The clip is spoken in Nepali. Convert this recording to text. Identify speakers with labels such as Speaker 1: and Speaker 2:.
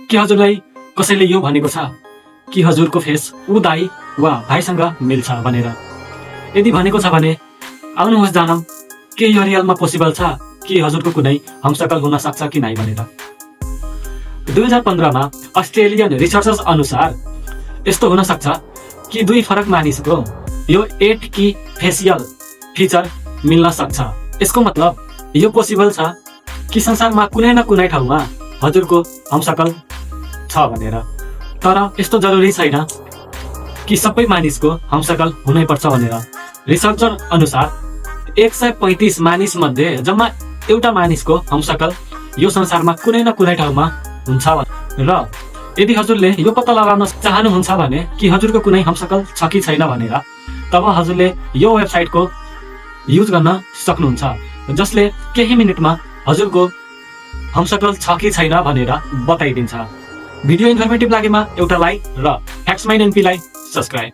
Speaker 1: के हजुरलाई कसैले यो भनेको छ कि हजुरको फेस ऊ दाई वा भाइसँग मिल्छ भनेर? यदि भनेको छ भने आउनुहोस् जानौँ के यो रियलमा पोसिबल छ कि हजुरको कुनै हमशक्ल हुन सक्छ कि नै भनेर। 2015 मा अस्ट्रेलियन रिसर्चर्स अनुसार यस्तो हुन सक्छ कि दुई फरक मानिसको यो 8 की फेसियल फिचर मिल्न सक्छ। यसको मतलब यो पोसिबल छ कि संसारमा कुनै न कुनै ठाउँमा हजुरको हमशक्ल छ भनेर। तर यस्तो जरुरी छैन कि सबै मानिसको हमशक्ल हुनै पर्छ भनेर। रिसर्चर अनुसार 135 मानिस मध्ये जम्मा एउटा मानिसको हमशक्ल यो संसारमा कुनै न कुनै ठाउँमा हुन्छ। र यदि हजुरले यो पत्ता लगाउन चाहनुहुन्छ भने कि हजुरको कुनै हमशक्ल छ कि छैन भनेर, तब हजुरले यो वेबसाइटको युज गर्न सक्नुहुन्छ, जसले केही मिनेटमा हजुरको हमशक्ल छ कि छैन भनेर बताइदिन्छ। भिडियो इन्फर्मेटिभ लागेमा एउटा लाइक र फ्याक्ट्स माइन्ड एनपी लाई सब्स्क्राइब।